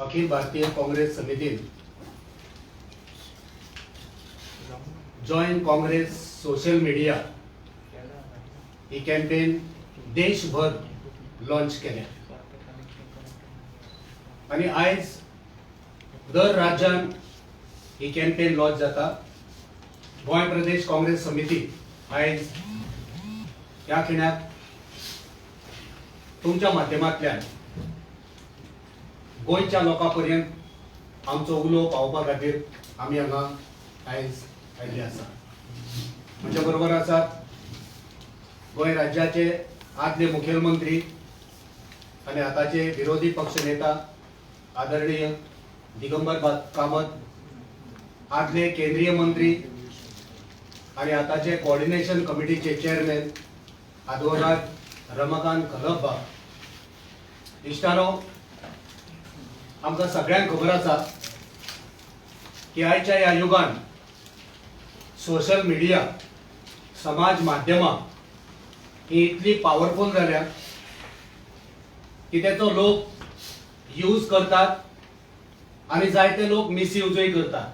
अखिल भारतीय काँग्रेस समितीन join Congress social media ही campaign देशभर launch केल्या आनी आयज दर राज्यान ही कॅम्पेन लॉन्च जाता. गोंय प्रदेश काँग्रेस समिती आयज ह्या खिणाक तुमच्या माध्यमांतल्यान गोंयच्या लोकां पर्यंत आमचो उलो पावोवपा खातीर आमी हांगा आयज आयिल्ले आसा. म्हज्या बरोबर आसात गोंय राज्याचे आदले मुखेलमंत्री आनी आतांचे विरोधी पक्ष नेता आदरणीय दिगंबर कामत, आदले केंद्रीय मंत्री आनी आतांचे कोऑर्डिनेशन कमिटीचे चेअरमॅन आदवोगाद रमाकांत खलप. इश्टानो, आमकां सगळ्यांक खबर आसा की आयच्या ह्या युगान सोशल मिडिया, समाज माध्यमां ही इतली पावरफूल जाल्या की तेचो लोक यूज करतात आनी जायते लोक मिसयूजूय करतात.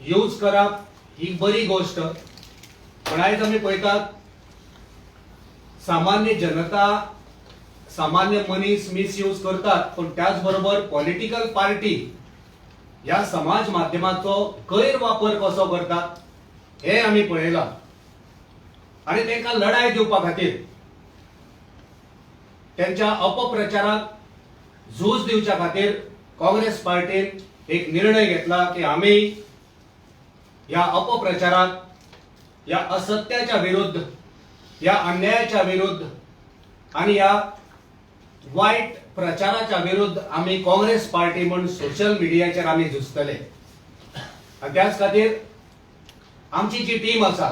यूज करप ही बरी गोश्ट, पण आयज आमी पळयतात सामान्य जनता, सामान्य मनीस मिसयूज करतात, पण त्याच बरोबर पॉलिटिकल पार्टी ह्या समाज माध्यमाचो गैरवापर कसो करतात हे आमी पळयलां. आनी तांकां लढाय दिवपा खातीर, त्यांच्या अपप्रचाराक झूज दिवच्या खातीर काँग्रेस पार्टीन एक निर्णय घेतला की आमी ह्या अपप्रचाराक, ह्या असत्याच्या विरुद्ध, ह्या अन्यायाच्या विरुद्ध आणि ह्या वायट प्रचाराच्या विरुद्ध आमी काँग्रेस पार्टी म्हूण सोशल मिडियाचेर आमी झुजतले. आनी त्याच खातीर आमची जी टीम आसा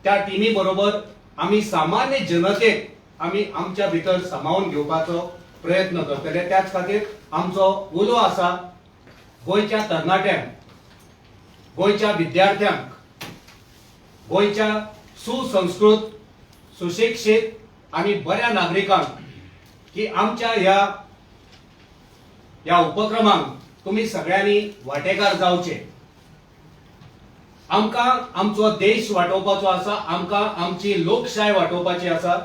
त्या टिमी बरोबर आमी सामान्य जनतेक आमी आमच्या भितर सामावून घेवपाचो प्रयत्न करतले. त्याच खातीर आमचो उलो आसा गोंयच्या तरणाट्यांक, गोंयच्या विद्यार्थ्यांक, गोंयच्या सुसंस्कृत, सुशिक्षीत आनी बऱ्या नागरिकांक की आमच्या ह्या ह्या उपक्रमांक तुमी सगळ्यांनी वांटेकार जावचे. आमकां आमचो देश वाटोवपाचो आसा, आमकां आमची लोकशाय वाटोवपाची आसा.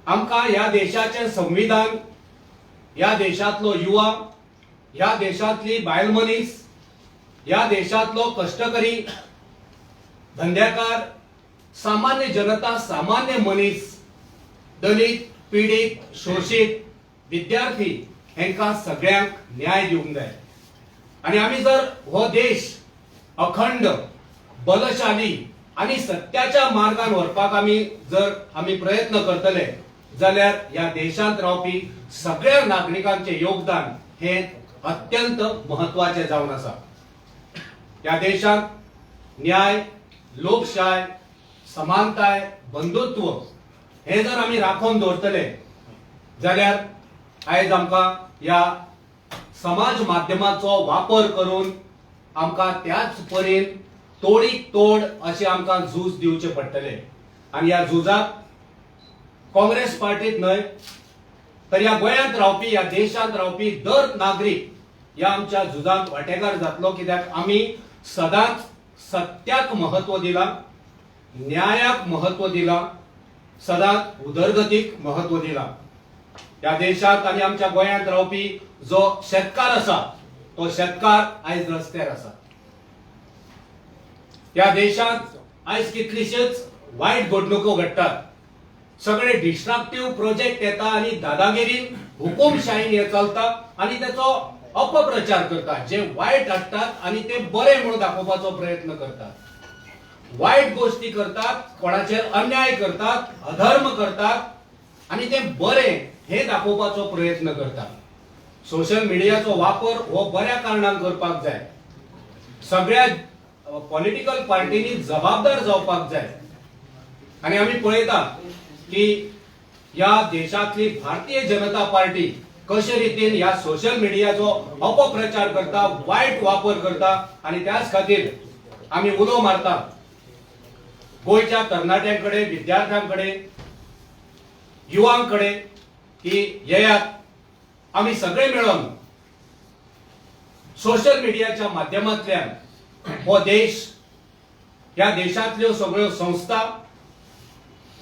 आमकां ह्या देशाचें संविधान, ह्या देशांतलो युवा, ह्या देशांतली बायल मनीस, ह्या देशांतलो कश्टकरी, धंद्याकार, सामान्य जनता, सामान्य मनीस, दलित, पिडीत, शोशीत, विद्यार्थी हेंकां सगळ्यांक न्याय दिवंक जाय. आनी आमी जर हो देश अखंड, बलशाली आनी सत्याच्या मार्गान व्हरपाक आमी जर आमी प्रयत्न करतले जाल्यार ह्या देशांत रावपी सगळ्या नागरिकांचें योगदान हें अत्यंत म्हत्वाचें जावन आसा. ह्या देशांत न्याय, लोकशाय, समानताय, बंधुत्व हे जर आमी राखून दवरतले जाल्यार आयज आमकां ह्या समाज माध्यमाचो वापर करून आमकां त्याच परीन तोडीक तोड अशें आमकां झूज दिवचें पडटलें. आनी ह्या झुजाक काँग्रेस पार्टीत न्हय तर ह्या गोंयांत रावपी, ह्या देशांत रावपी दर नागरीक ह्या आमच्या झुजांत वांटेकार जातलो, कित्याक आमी सदांच सत्याक म्हत्व दिलां, न्यायाक म्हत्व दिलां, सदांच उदरगतीक म्हत्व दिलां. ह्या देशांत आनी आमच्या गोंयांत रावपी जो शेतकार आसा तो शेतकार आयज रस्त्यार आसा. ह्या देशांत आयज कितलीश्योच वायट घडणुको घडटात, सगळे डिस्ट्रक्टीव प्रोजेक्ट येता आनी दादागिरीन, हुकुमशाहीन हे चलता आनी तेचो अपप्रचार करतात. जे वायट हाडटात आनी ते बरे म्हणून दाखोवपाचो प्रयत्न करतात, वायट गोष्टी करतात, कोणाचेर अन्याय करतात, अधर्म करतात आनी ते बरे हे दाखोवपाचो प्रयत्न करतात. सोशल मिडियाचो वापर हो बऱ्या कारणान करपाक जाय. सगळ्या पॉलिटिकल पार्टींनी जबाबदार जावपाक जाय. आनी आमी पळयता की ह्या देशांतली भारतीय जनता पार्टी कशे रितीन ह्या सोशल मिडियाचो अपप्रचार करता, वायट वापर करता. आनी त्याच खातीर आमी उलो मारता गोंयच्या तरणाट्यां कडेन, विद्यार्थ्यां कडेन, युवां कडेन की येयात आमी सगळे मेळून सोशल मिडियाच्या माध्यमांतल्यान हो देश, ह्या देशांतल्यो सगळ्यो संस्था,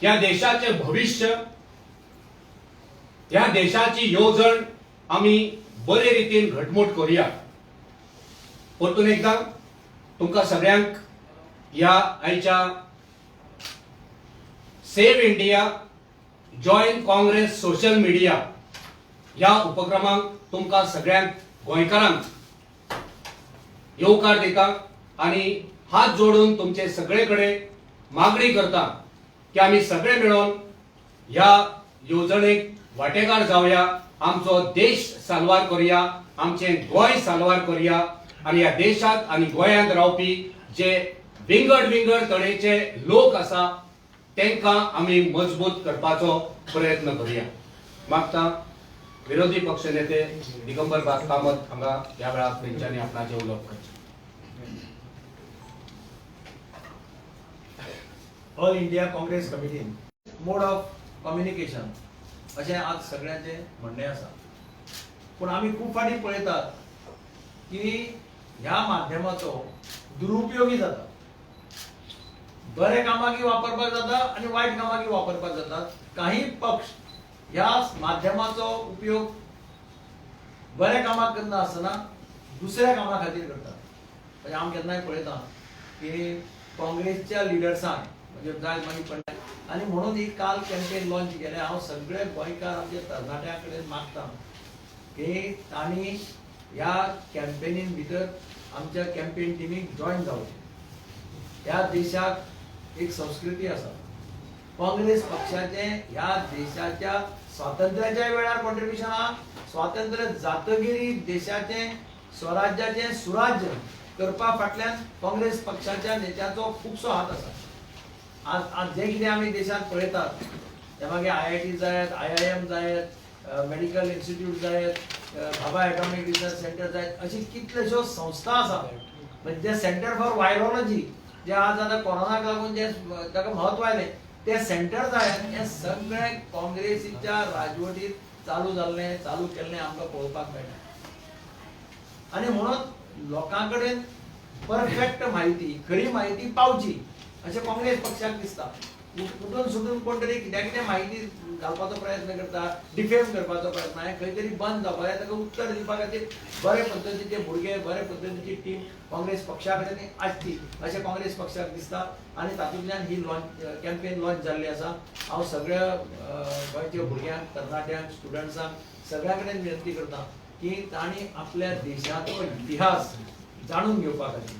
ह्या देशाचें भविश्य, ह्या देशाची येवजण आमी बरे रितीन घटमूट करुया. परतून एकदां तुमकां सगळ्यांक ह्या आयच्या save India join Congress social media ह्या उपक्रमाक तुमकां सगळ्यांक गोंयकारांक येवकार दिता आनी हात जोडून तुमचे सगळे कडेन मागणी करता की आमी सगळे मेळून ह्या येवजणेक वांटेकार जावया, आमचो देश साल्वार करुया, आमचें गोंय साल्वार करुया आनी ह्या देशांत आनी गोंयांत रावपी जे विंगड विंगड तरेचे लोक आसा तांकां आमी मजबूत करपाचो प्रयत्न करुया. मागता विरोधी पक्ष नेते दिगंबर बाब कामत हांगा ह्या वेळार तेंच्यांनी आपणाचें उलोवप करचें. ऑल इंडिया काँग्रेस कमिटीन मोड ऑफ कम्युनिकेशन अशें आज सगळ्यांचें म्हणणें आसा. पूण आमी खूब फावटी पळयतात की ह्या माध्यमाचो दुरुपयोगी जाता. बऱ्या कामाकी वापरपाक जाता आनी वायट कामाकी वापरपाक जाता. काही पक्ष ह्या माध्यमाचो उपयोग बऱ्या कामाक करना आसतना दुसऱ्या कामा खातीर करतात. म्हणजे आमी केन्नाय पळयता की काँग्रेसच्या लिडर्सांक म्हणजे जाय मागीर पडले आनी म्हणून ही काल कॅम्पेन लॉन्च केले. हांव सगळे गोंयकार आमच्या तरणाट्यां कडेन मागता की तांणी ह्या कॅम्पेनीन भितर आमच्या कॅम्पेन टिमीक जॉयन जावचें. ह्या देशाक एक संस्कृती आसा. काँग्रेस पक्षाचें ह्या देशाच्या स्वातंत्र्याच्या वेळार कॉन्ट्रिब्युशन आहा. स्वातंत्र्य जातगिरी देशाचें स्वराज्याचें सुराज्य करपा फाटल्यान काँग्रेस पक्षाच्या नेत्याचो खुबसो हात आसा. आज आज जे कितें आमी देशांत पळयतात ते मागीर IIT जायत, IIM जायत, मेडिकल इन्स्टिट्यूट जायत, भाभा एटॉमीक रिसर्च सेंटर जायत, अशी कितल्योश्यो संस्था आसा. म्हणजे सेंटर फॉर वायरोलॉजी जे आज आतां कोरोनाक लागून जे ताका म्हत्व आयलें ते सेंटर जायत, हें सगळें काँग्रेसीच्या राजवटीत चालू जाल्लें, चालू केल्लें आमकां पळोवपाक मेळटा. आनी म्हणून लोकां कडेन परफेक्ट म्हायती, खरी म्हायती पावची अशें काँग्रेस पक्षाक दिसता. उठून सुटून कोण तरी कित्या कितें म्हायती घालपाचो प्रयत्न करता, डिफेम करपाचो प्रयत्न. हें खंय तरी बंद जावपाक जाय. ताका उत्तर दिवपा खातीर बरे पद्दतीचे भुरगे, बरे पद्दतीची टीम काँग्रेस पक्षा कडेन आसची अशें काँग्रेस पक्षाक दिसता आनी तातूंतल्यान ही लॉन्च कॅम्पेन लॉन्च जाल्ली आसा. हांव सगळ्या गोंयच्या भुरग्यांक, तरणाट्यांक, स्टुडंट्सांक सगळ्यां कडेन विनंती करता की तांणी आपल्या देशाचो इतिहास जाणून घेवपा खातीर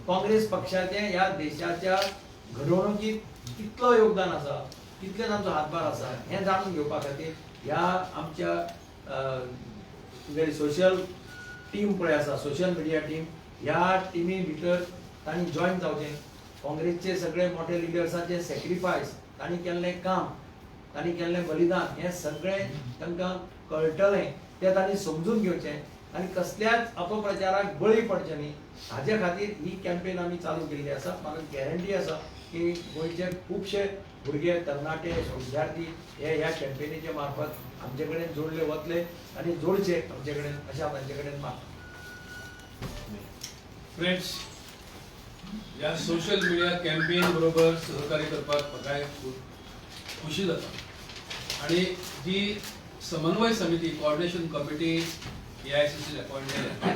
काँग्रेस पक्षाचें ह्या देशाच्या घडवणुकीत कितलो योगदान आसा, कितले तांचो हातभार आसा हें जाणून घेवपा खातीर ह्या आमच्या सोशल टीम पळय आसा, सोशल मिडिया टीम, ह्या टिमी भितर तांणी जॉयन जावचें. काँग्रेसचे सगळे मोठे लिडर्साचे सॅक्रिफायस, तांणी केल्लें काम, तांणी केल्लें बलिदान हें सगळें तांकां कळटलें, तें तांणी समजून घेवचें आनी कसल्याच अपप्रचाराक बळी पडचें न्ही हाजे खातीर ही कॅम्पेन आमी चालू केल्ली आसा. म्हाका गॅरंटी आसा की गोंयचे खुबशे भुरगे, तरणाटे, विद्यार्थी हे ह्या कॅम्पेनीचे मार्फत आमचे कडेन जोडले वतले आनी जोडचे आमचे कडेन अशें हांव तांचे कडेन मागता. फ्रेंड्स, ह्या सोशल मिडिया कॅम्पेन बरोबर सहकार्य करपाक म्हाकाय खूब खुशी जाता आनी जी समन्वय समिती, कॉर्डिनेशन कमिटी AICC appoint केल्या,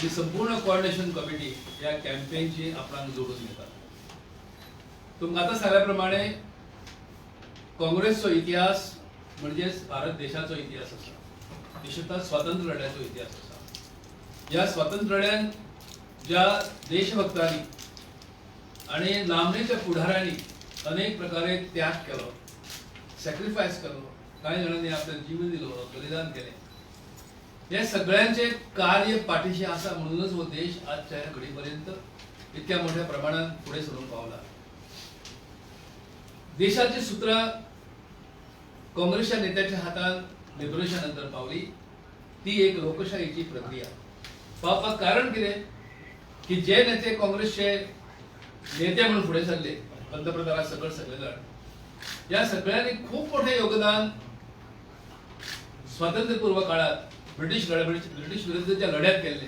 ही संपूर्ण कॉर्डिनेशन कमिटी ह्या कॅम्पेनची आपणाक जोडून घेता. तुमकां आतां सांगल्या प्रमाणे काँग्रेसचो इतिहास म्हणजेच भारत देशाचो इतिहास आसा, देशांतल्या स्वातंत्र्य लढ्याचो इतिहास आसा. ह्या स्वातंत्र्य लढ्यान ज्या देशभक्तांनी आनी नामनेच्या फुडाऱ्यांनी अनेक प्रकारे त्याग केलो, सॅक्रिफायस केलो, कांय जाणांनी आपलें जीव दिलो, बलिदान केलें, हे सगळ्यांचे कार्य पाठीशी आसा म्हणूनच हो देश आजच्या ह्या घडीपर्यंत इतक्या मोठ्या प्रमाणात फुडें सरूंक पावला. देशाची सूत्रां काँग्रेसच्या नेत्याच्या हातान लिबरेशन नंतर पावली, ती एक लोकशाहीची प्रक्रिया. पावपाक कारण कितें की जे नेते काँग्रेसचे नेते म्हणून फुडें सरले, पंतप्रधाना सकट सगळे जाण, ह्या सगळ्यांनी खूब मोठें योगदान स्वातंत्र्यपूर्व काळात ब्रिटिश ब्रिटिश विरुद्धच्या लढ्यात केल्ले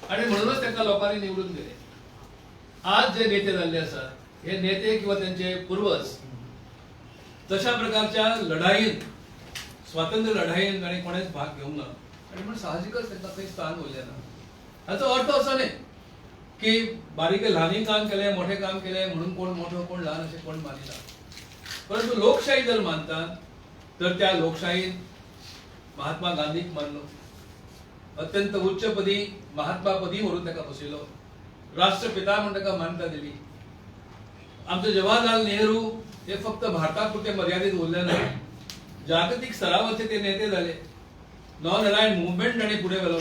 आणि म्हणूनच तांकां लोकांनी निवडून दिले. आज जे नेते जाल्ले आसात हे नेते किंवा त्यांचे पूर्वज तशा प्रकारच्या लढाईत, स्वातंत्र्य लढाईन तांणी कोणेच भाग घेवंक ना आणि म्हणून साहजिकच तांकां थंय स्थान उरलें ना. हाचो अर्थ असो न्ही की बारीक ल्हानूय काम केलें मोठें काम केलें म्हणून कोण मोठो कोण ल्हान अशें कोण मानिना, परंतु लोकशाही जर मानतात तर त्या लोकशाहीत महात्मा गांधीक मानलो, अत्यंत उच्चपदी महात्मापदी व्हरून ताका बसयलो, राष्ट्रपिता म्हूण ताका मान्यता दिली. आमचे जवाहरलाल नेहरू हे फक्त भारतापुरते मर्यादित उरले ना, जागतिक स्तरावरचे ते नेते झाले. नॉन अलायन्ड मुवमेंट तांणी फुडें व्हेलो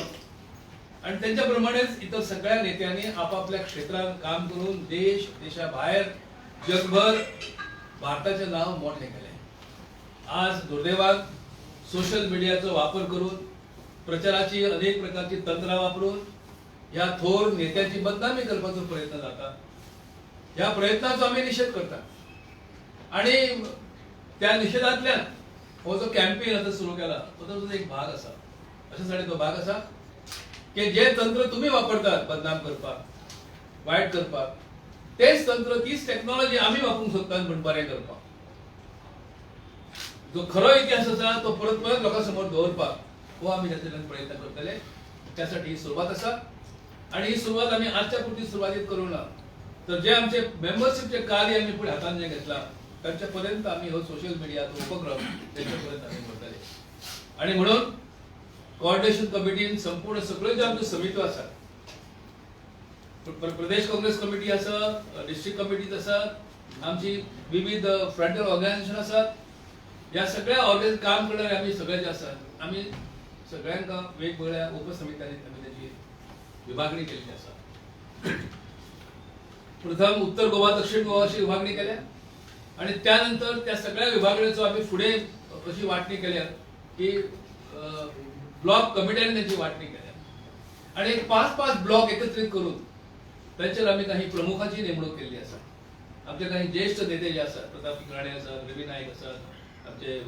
आणि त्यांच्या प्रमाणेच इतर सगळ्या नेत्यांनी आपापल्या क्षेत्रात काम करून देश, देशा भायर, जगभर भारताचे नाव मोठे केले. आज दुर्दैवान सोशल मीडियाचो वापर करून प्रचाराची अनेक प्रकारची तंत्रां वापरून ह्या थोर नेत्याची बदनामी करपाचो प्रयत्न जाता. ह्या प्रयत्नाचो आमी निशेध करता आणि त्या निशेधांतल्यान हो जो कॅम्पेन आता सुरू केला तो ताचो एक भाग आसा. अशा तो भाग आसा की जे तंत्र तुम्ही वापरतात बदनाम करपाक, वायट करपाक, तेच तंत्र, तीच टेक्नॉलॉजी आमी वापरूंक सोदतात म्हण बरें करपाक. जो खरो इतिहास आसा तो परत परत लोकां समोर दवरपाक हो आमी तातूंतल्यान प्रयत्न करतले. त्यासाठी ही सुरवात आसा आणि ही सुरवात आमी आजच्या पुरती सुरवातीत करूंक ना, तर जे आमचे मेंबरशिपचे कार्य आमी फुडें हातान जे घेतला तांच्या पर्यंत आमी हो सोशल मिडियाचो उपक्रम तेंच्या पर्यंत आमी व्हरतले. आणि म्हणून कोऑर्डिनेशन कमिटीन संपूर्ण सगळ्यो ज्यो आमच्यो समित्यो आसात, प्रदेश काँग्रेस कमिटी आसा, डिस्ट्रिक्ट कमिटीज आसात, आमची विविध फ्रंटल ऑर्गनायझेशन आसात, ह्या सगळ्या ऑर्गनायझेशन काम करणारे आमी सगळे जे आसात आमी सगळ्यांक वेगवेगळ्या उपसमित्यांनी आमी त्याची विभागणी केल्ली आसा. प्रथम उत्तर गोवा, दक्षिण गोवा अशी विभागणी केल्या आणि त्यानंतर त्या सगळ्या विभागणीचो आमी फुडें अशी वांटणी केल्या की ब्लॉक कमिट्यांनी त्यांची वांटणी केल्या आणि एक 5-5 ब्लॉक एकत्रित करून त्यांचेर आमी काही प्रमुखाची नेमणूक केल्ली आसा. आमचे काही ज्येष्ठ नेते जे आसात, प्रताप राणे आसात, रवी नायक आसात, आमचे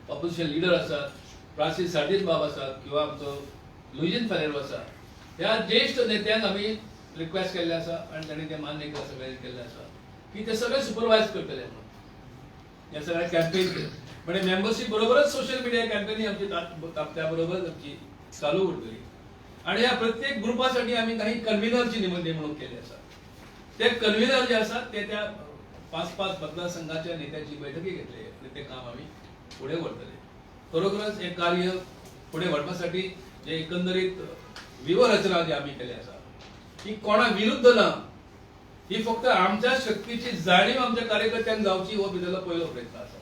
ऑपोजिशन लिडर आसात, फ्रांसीस सार्दीन बाब आसात किंवा आमचो लुईजीन फेरेरो आसा, ह्या ज्येष्ठ नेत्यांक आमी रिक्वेस्ट केल्ले आसा आनी तांणी ते मान्य केलां, सगळ्यांनी केल्लें आसा की ते सगळे सुपरवायज करतले म्हणून ह्या सगळ्या कॅम्पेन. म्हणजे मेंबरशीप बरोबरच सोशल मिडिया कॅम्पेनही आमची त्या बरोबरच आमची चालू उरतली. आणि ह्या प्रत्येक ग्रुपासाठी आम्ही काही कन्व्हिनरची नेमणूक केली आसा. ते कन्व्हिनर जे आसात ते त्या 5-5 मतदारसंघाच्या नेत्यांची बैठकी घेतले आणि ते काम आम्ही पुढे व्हरतले. खरोखरच हे कार्य पुढे व्हरपासाठी जे एकंदरीत व्यूहरचना जी आम्ही केली आसा ही कोणा विरुद्ध ना, ही फक्त आमच्या शक्तीची जाणीव आमच्या कार्यकर्त्यांक जावची हो भितरलो पयलो प्रयत्न आसा.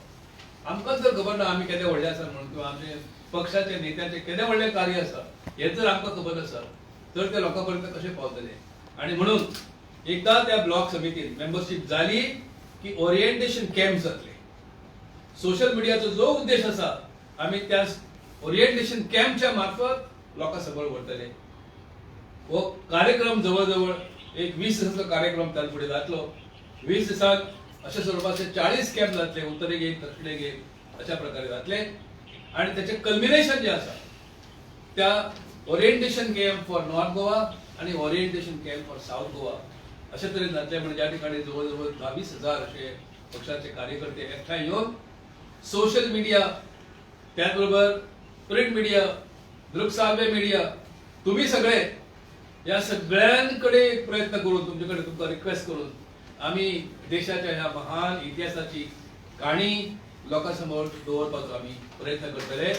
आमकां जर खबर ना आमी केदे व्हडले आसा म्हणून किंवा आमचे पक्षाचे नेत्याचे केदे व्हडले कार्य आसा हें जर आमकां खबर आसा तर ते लोकां पर्यंत कशें पावतले. आणि म्हणून एकदा त्या ब्लॉक समितीन मेंबरशीप जाली की ओरिएंटेशन कॅम्प जातले. सोशल मिडियाचो जो उद्देश आसा आमी त्या ओरिएंटेशन कॅम्पच्या मार्फत लोकां समोर व्हरतले. हो कार्यक्रम जवळ जवळ एक 20 दिसांचो कार्यक्रम त्या फुडें जातलो. 20 दिसांत अशा स्वरुपाचे 40 कॅम्प जातले, उत्तरेक एक, दक्षिणेक एक अशा प्रकारे जातले. आणि त्याचे कल्मिनेशन जे आसा त्या orientation camp for north Goa आणि orientation camp for south Goa अशा तरेन जातले. म्हणजे ज्या ठिकाणी जवळ जवळ 10-20 हजार असे पक्षाचे कार्यकर्ते एकठांय येवन सोशल मिडिया, त्याचबरोबर प्रिंट मिडिया, दृकश्राव्य मिडिया, तुम्ही सगळे या सगळ्यांकडे एक प्रयत्न करून तुमच्याकडे तुमकां रिक्वेस्ट करून आमी देशाच्या ह्या महान इतिहासाची काणी लोकां समोर दवरपाचो आमी प्रयत्न करतले.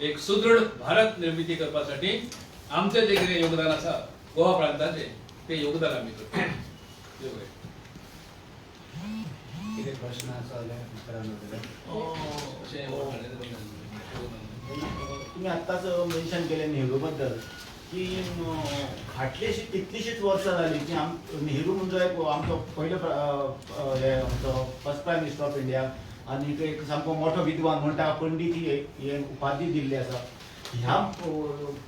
एक सुदृढ भारत निर्मिती करपासाठी आमचें जें कितें योगदान आसा गोवा प्रांताचें ते योगदान आमी करतले. कितें प्रश्न आसा जाल्यार विचारात. तुम्ही आत्ताच मेन्शन केलें नेहरू बद्दल की फाटली अशी कितलीशीच वर्सां जाली की नेहरू म्हणजे एक आमचो पयलो हे आमचो first prime minister of India आनी एक सामको मोठो विद्वान म्हण ताका पंडीत ही उपाधी दिल्ली आसा. ह्या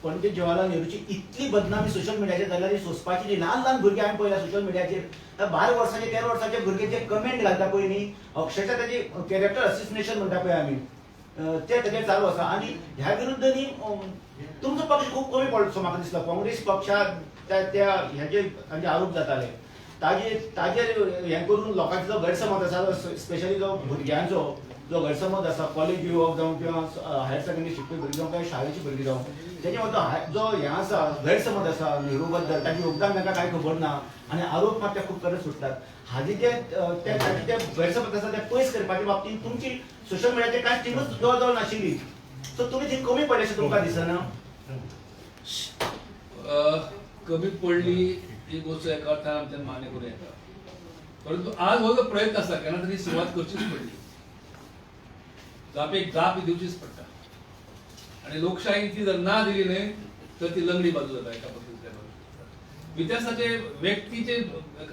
पंडीत जवाहरलाल नेहरूची इतली बदनामी सोशल मिडियाचेर जाल्यार ही सोंसपाची न्ही. ल्हान ल्हान भुरगे हांवें पळयला सोशल मिडियाचेर 12 वर्सांचे 13 वर्सांचे भुरगे जे कमेंट घालता पळय न्ही, अक्षरशः ताची कॅरेक्टर असिसिनेशन म्हणटा पळय आमी. ते तेजेर चालू आसा. आनी ह्या विरुद्ध न्ही तुमचो पक्ष खूब कमी पडलो सो म्हाका दिसता. काँग्रेस पक्षाक त्या हेजे तांचे आरोप जाताले ताजेर हें करून लोकांचो जो गैरसमज आसा, स्पेशली जो भुरग्यांचो जो गैरसमज आसा, कॉलेज युवक जावं किंवा हायर सेकंडरी शिकपी भुरगीं जावं किंवा शाळेची भुरगीं जावं, तेजे जो हें आसा गैरसमज आसा नेहरू बद्दल, ताचें योगदान तांकां कांय खबर ना आनी आरोप मात ते खूब करत सुटतात. हाजे जे ते ताचे जे गैरसमज आसा ते पयस करपाच्या बाबतींत तुमची सोशल मिडियाचे कांय टिमूच जवळ जवळ नाशिल्ली, सो तुमी ती कमी पडली अशें तुमकां दिसना? कमी पडली ही गोष्ट एका अर्थान आमच्यान मान्य करूं येता, परंतु आज हो जो प्रयत्न आसा केन्ना तरी सुरवात करचीच पडली, जापेक जाप दिवचीच पडटा आनी लोकशाही ती जर ना दिली न्हय तर ती लंगडी बाजू जाता एका बाजू दुसऱ्या बाजू. इतिहासाचे व्यक्तीचे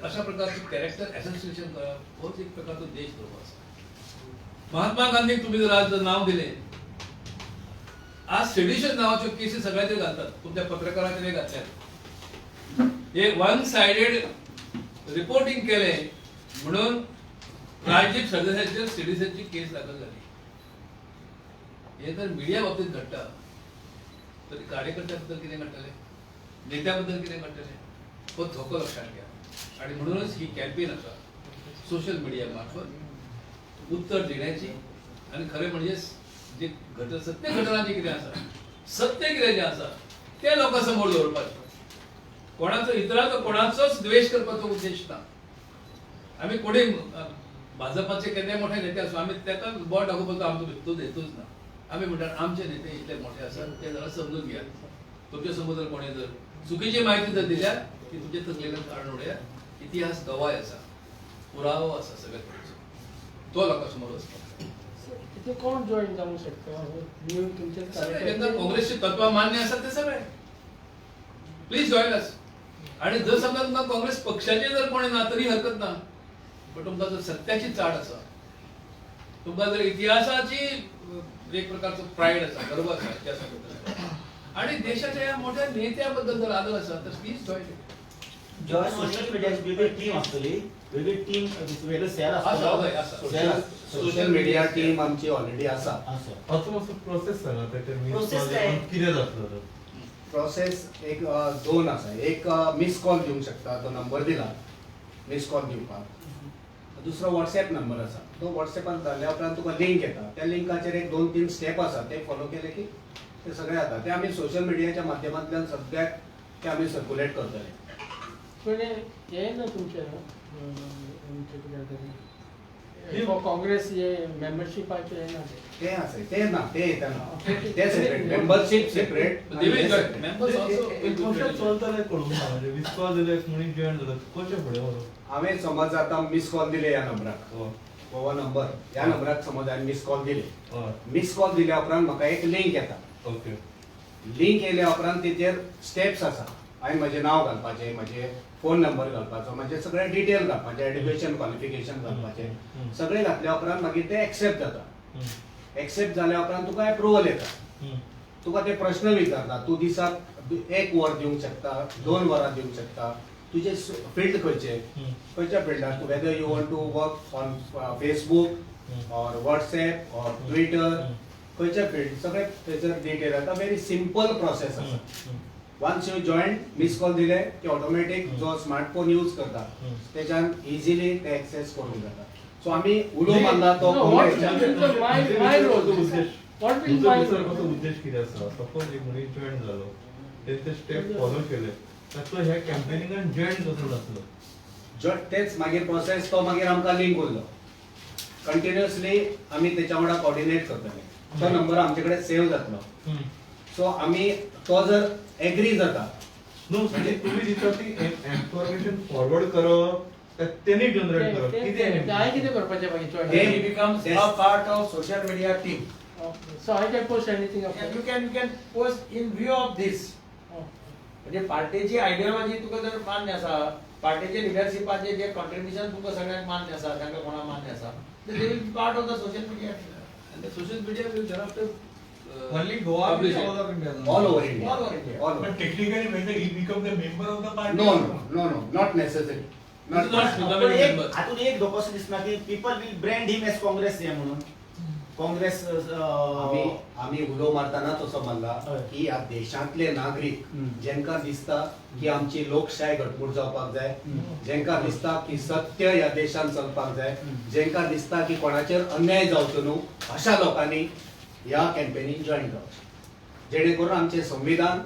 अशा प्रकारचे कॅरेक्टर एसोसिएशन करप होच एक प्रकारचो देशद्रोह आसा. महात्मा गांधीक तुमी जर आज नांव दिलें, आज सेडिशन नावाच्यो केसी सगळ्याचेर घालतात, तुमच्या पत्रकाराचेर घातल्यात. हे वन सायडेड रिपोर्टिंग केलें म्हणून राजदीप सरदेसायचेर सेडिशनची केस दाखल झाली. हे जर मिडिया बाबतीत घडटा तरी कार्यकर्त्या बद्दल कितें घडटलें, नेत्या बद्दल कितें घडटलें, हो धोको लक्षात घ्या. आणि म्हणूनच ही कॅम्पेन आसा सोशल मिडिया मार्फत उत्तर देण्याची आणि खरें म्हणजे जे घट सत्य घटना जे कितें आसा, सत्य कितें जें आसा तें लोकां समोर दवरपाचें. कोणाचो इतरांचो कोणाचोच द्वेश करपाचो उद्देश ना. आमी कोणी भाजपाचे केन्नाय मोठे नेते आसूं, आमी ताका बोट दाखोवपाचो आमचो हेतूच हेतूच ना. आमी म्हणटात आमचे नेते इतले मोठे आसात ते जरा समजून घेयात. तुमच्या समोर जर कोणी जर चुकीची माहिती जर दिल्या ती तुमच्या तकलेन काडून उडयात. इतिहास गवाय आसा, पुरावो आसा सगळ्या तरेचो, तो लोकां समोर वचपाक जाय. तितून कोण जॉईन जावंक शकता? सगळे जेन्ना काँग्रेसची तत्वां मान्य आसात ते सगळे प्लीज जॉईन अस. आणि जर समजा तुमकां काँग्रेस पक्षाचे जर कोणी ना तरी हरकत ना, पण तुमकां जर सत्याची चाड आसा, तुमकां जर इतिहासाची एक प्रकारचो प्रायड आसा, गर्व आसा इतिहासा बद्दल आणि देशाच्या ह्या मोठ्या नेत्या बद्दल जर आदर आसा तर प्लीज जॉईन. सोशल मिडियाची वेगळी टीम आसतली, वेगळी टीम, वेगळो सेल आसा, हय, आसा. आसतलो. सोशल मिडिया टीम आमची ऑलरेडी आसा. आसा. हाचो मातसो प्रोसेस सांगा, Process काय? कितें जातलो तो? प्रोसेस एक दोन आसा. एक मिस कॉल दिवंक शकता, तो नंबर दिला मिस कॉल दिवपाक. दुसरो वॉट्सॅप नंबर आसा, तो वॉट्सॅपान जाल्या उपरांत तुका लिंक येता, त्या लिंकाचेर एक 2-3 स्टेप आसा, ते फॉलो केले की ते सगळे जाता. ते आमी सोशल मिडियाच्या माध्यमांतल्यान सगळ्याक ते आमी सर्क्युलेट करतले. पण हे ना तुमचें काँग्रेस हे मेंबरशिपाचें हे ना ते आसा ते ना ते येता ना ते सेपरेट, मेंबरशीप सेपरेट. कशें चलतलें कळूंक ना, म्हणजे मिस कॉल दिले मनीस जॉयन जाता कशें फुडें वचप? हांवें समज आतां मिस कॉल दिले ह्या नंबराक, हो नंबर ह्या नंबराक समज हांवें मिस कॉल दिले, मिस कॉल दिल्या उपरांत म्हाका एक लिंक येता. ओके, लिंक येयल्या उपरांत तेजेर स्टेप्स आसा, हांवें म्हजें नांव घालपाचें, म्हजें फोन नंबर घालपाचो, म्हजें सगळें डिटेल घालपाचें, एड्युकेशन क्वॉलिफिकेशन घालपाचें, सगळें घातल्या उपरांत मागीर तें एक्सेप्ट जाता. एक्सेप्ट जाल्या उपरांत तुका एप्रुवल येता. तुका ते प्रश्न विचारता, तूं दिसाक 1 वर दिवंक शकता, 2 वरां दिवंक शकता, तुजें फिल्ड खंयचें, खंयच्या फिल्डार तूं, whether you want to work on Facebook or WhatsApp or Twitter, खंयच्या फिल्ड सगळें थंयसर डिटेल येता. व्हेरी सिंपल प्रोसेस आसा. Once you join, miss call दिले की ऑटोमॅटीक जो स्मार्टफोन यूज करता तेच्यान इझिली ते एक्सेस करूंक जाता. सो आमी उलो मारला तो कसो उद्देश कितें आसा? सपोज एक मनीस जॉयन जालो, तेणे ते स्टेप फॉलो केले, ताचो ह्या कॅम्पेनिंगान जॉयन कसो जातलो? तेच मागीर प्रोसेस तो मागीर आमकां लिंक उरलो, कंटिन्युअसली आमी तेच्या वांगडा कॉर्डिनेट करतले, तो नंबर आमचे कडेन सेव जातलो. सो आमी तो जर एग्री जाता न्हू, म्हणजे तुमी दिता ती इन्फॉर्मेशन फॉरवर्ड करप तेणी जनरेट करप कितें? हांवें कितें करपाचें मागीर? He becomes a part of social media team. So I can post anything. You can post in view of this. म्हणजे पार्टीची आयडियोलॉजी तुका जर मान्य आसा, पार्टीचे लिडरशिपाचे जे कॉन्ट्रिब्युशन तुमकां सगळ्यांक मान्य आसा, तांकां कोणाक मान्य आसा, they will be part of the social media team. And the social media will thereafter only Goa, publish it. All over India. All over India. All over India. All over. But technically, whether he become the member of the party? No, no, no, no, not necessary. Not हातून एक धोको असो दिसना की people will brand him as Congress हे म्हणून. काँग्रेस आमी उलो मारतना तसो मारला की ह्या देशांतले नागरीक जेंका दिसता की आमची लोकशाय घटमूट जावपाक जाय, जेंका दिसता की सत्य ह्या देशांत चलपाक जाय, जेंका दिसता की कोणाचेर अन्याय जावचो न्हू, अशा लोकांनी ह्या कॅम्पेनीन जॉयन जावचें, जेणे करून आमचें संविधान,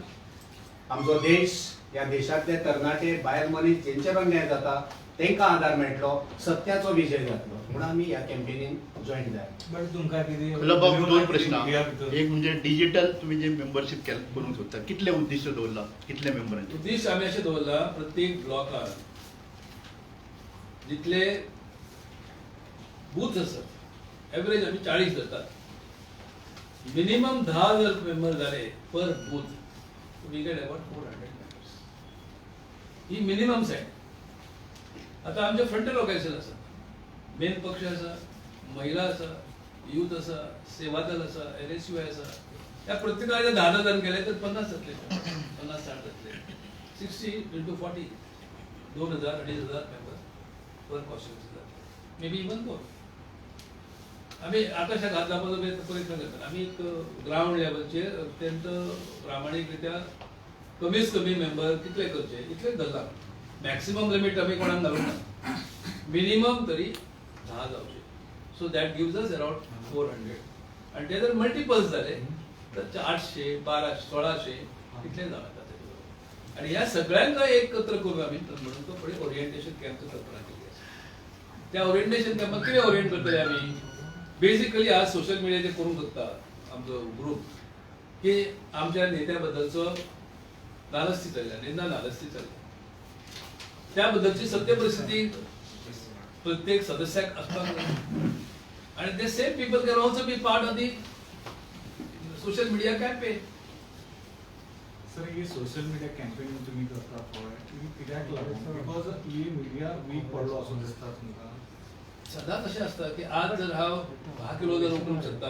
आमचो देश, ह्या देशांतले तरणाटे, बायल मनीस जेंचेर अन्याय जाता तेंकां आदार मेळटलो, सत्याचो विजय जातलो. म्हणून आमी ह्या कॅम्पेनीन जॉयन जाय. बट तुमकां कितें दोन प्रश्न, एक म्हणजे डिजिटल तुम्ही जे मेंबरशीप करूंक सोदता कितले उद्दिश्ट दवरला, कितले मेंबरांचे उद्दिश्ट आमी अशें दवरला, प्रत्येक ब्लॉकार जितले बूथ आसात एवरेज आमी 40 धरतात, मिनिमम 10 जर मेंबर जाले per booth, we get about 400 members. He minimum set. आता आमचे फ्रंटल ऑर्गनायझेशन आसा, मेन पक्ष आसा, महिला आसा, यूथ आसा, सेवा दल आसा, NSUI आसा. ह्या प्रत्येकाचे 10 जाण केले तर 50 जातले, 50-60 जातले. 60 × 40 2000 2500 मेंबर पर कॉन्स्टिट्युएन्सी जातले, मे बी इवन मोर. आमी आकाशाक हात लावपाचो प्रयत्न करतात. आमी एक ग्रावंड लेवलचेर अत्यंत प्रामाणीक रित्या कमीच कमी मेंबर कितले करचे इतलेच धरला. मॅक्सिमम लिमीट आमी कोणाक घालूंक ना, मिनिमम तरी 10 जावचे. So that gives us around 400. आनी ते जर मल्टिपल्स जाले तर 800, 1200, 1600 इतले जावं येता. आनी ह्या सगळ्यांक एकत्र करून आमी म्हणून तो फुडें ओरिएंटेशन कॅम्पची कल्पना केली आसा. त्या ओरिएंटेशन कॅम्पाक कितें ओरिएंट करतले आमी? बेसिकली आज सोशल मिडियाचेर करूंक सोदता आमचो ग्रूप की आमच्या नेत्या बद्दलचो नालस्ती चल्ल्या, निंदा नालस्ती चल्ल्या, त्या बद्दलची सत्य परिस्थिती प्रत्येक सदस्याक आसपाक जाय. आनी ते same people can also be part of the social media campaign. Sir, he social media campaign तुमी करता पळय, ही कित्याक लागून? Because he media weak पडलो असो दिसता तुमकां? सदांच अशें आसता की आज जर हांव 10 किलो जर उखलूंक शकता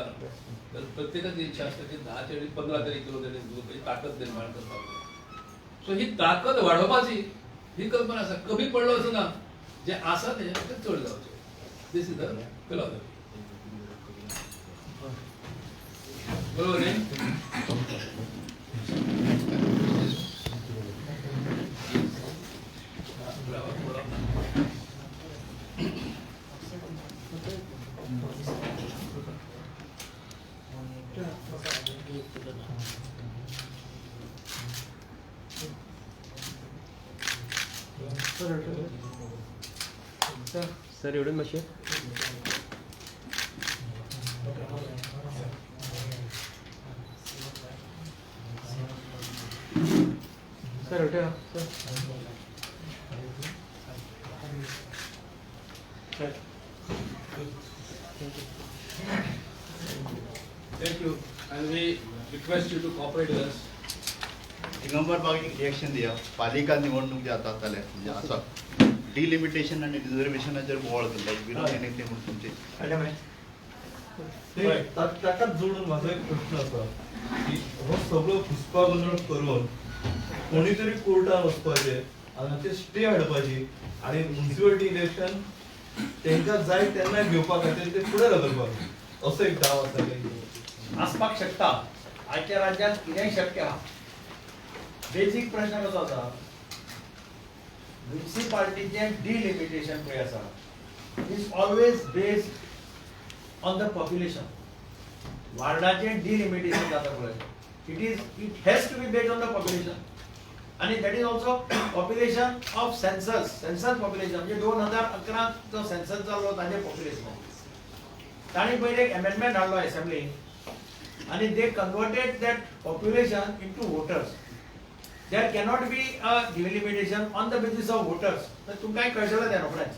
तर प्रत्येकाची इच्छा आसता की 10 चे 15 तरी किलो तरी उखलपाची ताकद निर्माण करपाक जाय. सो ही ताकद वाडोवपाची ही कल्पना आसा. कमी पडलो असो ना, जे आसा तेजे पेक्षा चड जावचें. This is the philosophy. बरोबर न्ही? सर एवढं मातशें सर उठे sir. Thank you, and we request you to cooperate with us. Digambar बाब एक रिएक्शन दिया. पालिका निवडणूक जे आता जाल्या म्हणजे आसा डिलिमिटेशन आनी रिजर्वेशनाचेर बोवाळ चल्ला, विरोध एनीथिंग म्हणून तुमचे ताकाच जोडून म्हाजो एक प्रश्न आसा की हो सगळो घुसपा गोंदळ करून कोणी तरी कोर्टान वचपाचें आनी ते स्टे हाडपाची आनी म्युनिसिपालिटी इलेक्शन तेंकां जाय तेन्ना घेवपा खातीर ते फुडें धकलपाक, असो एक दाव आसा काय आसपाक शकता. आयच्या राज्यांत कितेंय शक्य आहा. बेजीक प्रश्न कसो आसा, म्युनिसिपालिटीचें डिलिमिटेशन पळय आसा is always based on the population. वार्डाचें delimitation जाता पळय, it has to be based on the population. आनी that is also population of census, census population म्हणजे 2011 जो सेन्सस जाल्लो ताजें पॉप्युलेशन. तांणी पयलीं एक एमेंडमेंट हाडलो एसेंब्लीन आनी they converted that population into voters. There cannot be a delimitation on the basis of voters. तर तुमकांय कळटलें तें रोखडेंच.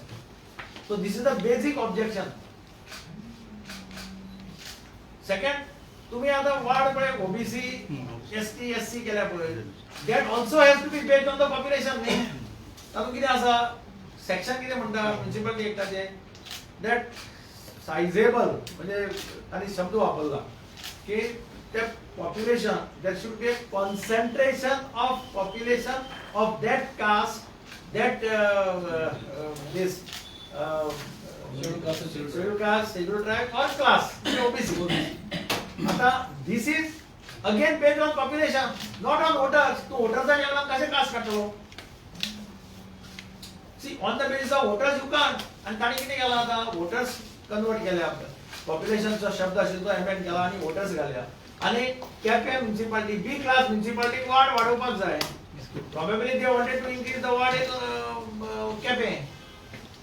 So this is the basic objection. Second, तुम्ही आता वार्ड पळय OBC, ST, SC केल्या पळय, that also has to be based on the population न्ही. तातूंत कितें आसा, सेक्शन कितें म्हणटा म्युनिसिपालिटी एक्टाचें, that सायजेबल म्हणजे तांणी शब्द वापरला की ते population, there should be a concentration of population of that caste, that this Schedule caste, schedule tribe or class OBC. आता this is again based on population, not on voters. तूं वोटर्साच्या वेळार कशें कास्ट काडटलो? See, on the basis of voters you can't. आनी ताणें कितें केलां आतां, वोटर्स कन्वर्ट केल्या, पॉप्युलेशनचो शब्द आशिल्लो तो एमेंड केला आनी वोटर्स घाल्या. आनी Quepem municipality B class municipality ward वाडोवपाक जाय. Probably they wanted to increase the ward in Quepem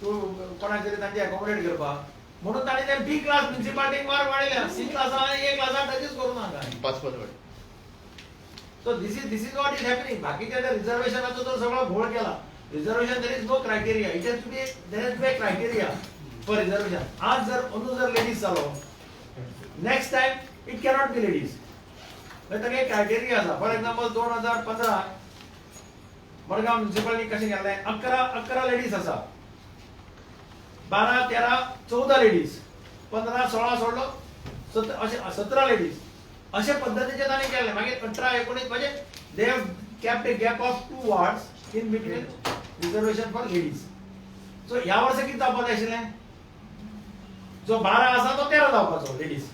to कोणाक तरी तांचे एकोमोडेट करपाक, म्हणून ताणें ते बी क्लास म्युनिसिपालिटीक वार्ड वाडयल्या. सी क्लासा आनी ए क्लासा टचूच करूं नाका. पांच पांच ward. So this is what is happening. बाकीच्या त्या रिझर्वेशनाचो तर सगळो घोळ केला. Reservation there is no criteria. It has to be, there has to be criteria for reservation. आज जर अंदू जर लेडीज जालो, next time it cannot be ladies. ताका एक क्रायटेरिया आसा. फॉर एक्झाम्पल 2015 मडगांव म्युनिसिपालिटी कशें केल्लें, 11 लेडीज आसा, 12 13 14 लेडीज, 15 16 सोडलो अशें 17 लेडीज, अशे पद्दतीचे तांणी केल्लें. मागीर 18 19 म्हणजे they have kept a gap of 2 wards in between reservation for ladies. So ह्या वर्सा कितें जावपाचें आशिल्लें, जो 12 आसा तो 13 जावपाचो लेडीज,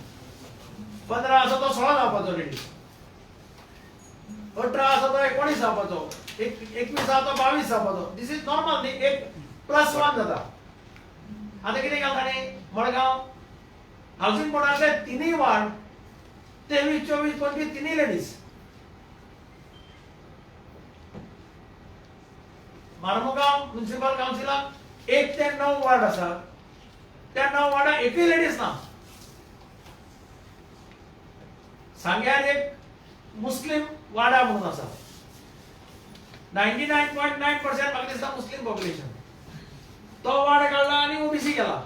15 आसा तो 16 जावपाचो लेडीज, 18 आसा तो 19 जावपाचो, 21 आसा तो 22 जावपाचो. This is normal न्ही, एक +1 जाता. आतां कितें केलां तांणी, मडगांव हावसिंग बोर्डांतले 3 वार्ड 23 24 25 3 लेडीज. मार्मुगांव म्युनिसिपल कावन्सिलाक 1 ते 9 वार्ड आसा, त्या 9 वार्डाक एकूय लेडीज ना. सांग्यार एक मुस्लीम वाडा म्हणून आसा, 99.9% म्हाका दिसता मुस्लीम पॉप्युलेशन, तो वार्ड काडला आनी ओबीसी केला.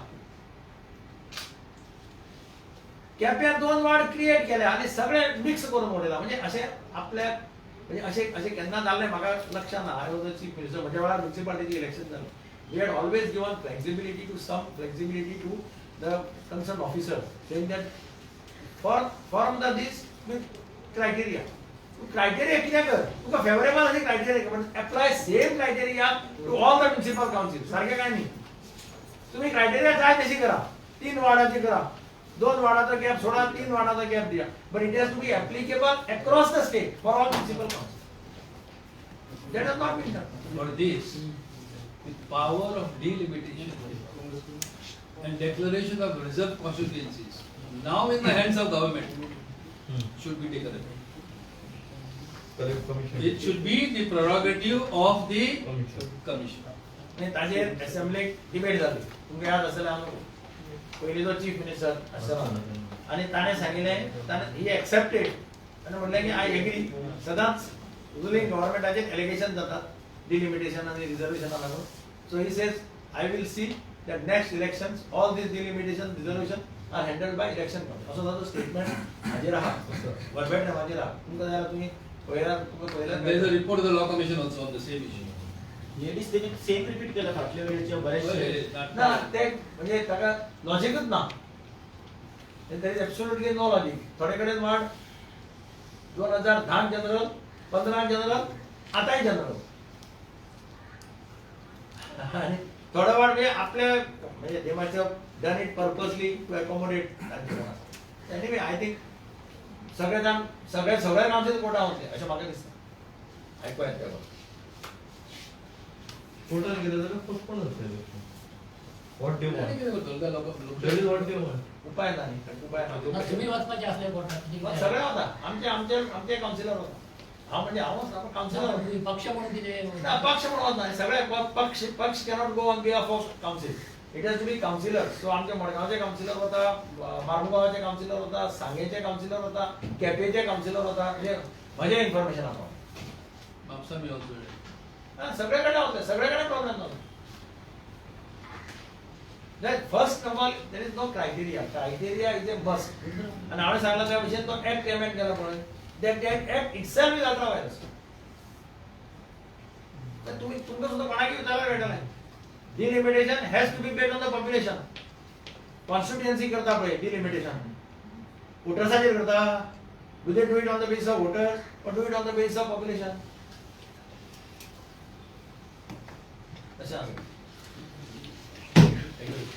केप्यां 2 वार्ड क्रिएट केले आनी सगळे मिक्स करून उडयला. म्हणजे अशें आपल्याक, म्हणजे अशें अशें केन्ना जाल्लें म्हाका लक्षात ना. I was the chief minister, म्हज्या वेळार म्युनिसिपालिटीचें इलेक्शन जालें. We had always given flexibility to some flexibility to the concern officer, saying that form the this with criteria. Criteria कितें कर, तुका फेवरेबल अशें criteria, but apply same criteria to all the municipal council. सारकें काय न्ही, तुमी criteria जाय तशी करा, 3 वार्डाची करा, 2 वार्डाचो गॅप सोडा, 3 वार्डाचो गॅप दिया, but it has to be applicable across the state for all municipal council. That has not been done. For this, the power of delimitation and declaration of reserved constituencies now in the hands of government should be taken away. It should be the prerogative of the commission. आनी ताजेर असेंब्लीक debate जाली. तुमकां याद आसतलें, हांव पयलींचो chief minister आसतना आनी ताणें सांगिल्लें, ताणें ही एक्सेप्टेड आनी म्हणलें की I agree. सदांच रुलिंग गव्हर्मेंटाचेर एलिगेशन जातात डिलिमिटेशन आनी रिजर्वेशना लागून. So he says I will see that next elections all these delimitation reservation are handled by election commission. असो ताचो स्टेटमेंट हाजेर आहा, वर्बेटमाचेर आहा. तुमकां जाल्यार तुमी पळयल्यार तुमकां पळयल्यार. There is a report of the law commission also on the same issue. Ladies तेणी सेम रिपीट केलं फाटल्या वेळेचे बरेचशे. ना ते म्हणजे ताका लॉजिकच ना, there is absolutely no logic. थोडे कडेन वार्ड 2010 जनरल, 15 जनरल, आतांय जनरल, आनी थोडे वार्ड म्हणजे आपले म्हणजे they must have done it purposely to accommodate तांचे कोण आसा. एनिवे I think सगळे जाण सगळे सगळे गांवचे कोर्टां वतले अशें म्हाका दिसता. आयकूया तें. कोर्टात गेले जाल्यार पोस्टपोन जातलें election. What they want, that is what they want. उपाय ना न्ही, उपाय ना. तुमी वचपाचे आसले कोर्टात? सगळे वता, आमचे आमचे आमचे कावन्सिलर वता. हांव म्हणजे हांव वचना, पूण कावन्सिलर पक्ष म्हणून कितें ना, पक्ष म्हणून वचना. सगळे पक्ष पक्ष cannot go on behalf of council. It has to be councillor. So आमचे मडगांवचे कावन्सिलर वता, मार्मुगांवाचे कावन्सिलर वता, सांगेचे कावन्सिलर वता, केपेंचे कावन्सिलर वता. म्हणजे म्हजें इन्फॉर्मेशन आसा. म्हापसा बी ऑल्सो सगळे कडेन वतले, सगळे कडेन प्रॉब्लेम जालो. First of all there is no criteria. Criteria is a must. आनी हांवें सांगलां त्या भशेन तो एक्ट एमेंड केला पळय, that act itself is ultra vires. तुमी तुमकां सुद्दां कोणाकय विचारल्यार मेळटलें. Delimitation has to be based on the population. Constituency करता पळय डिलिमिटेशन वोटर्साचेर करता. Do they do it on the basis of voters or do it on the basis of population? तशें आसा. Thank you.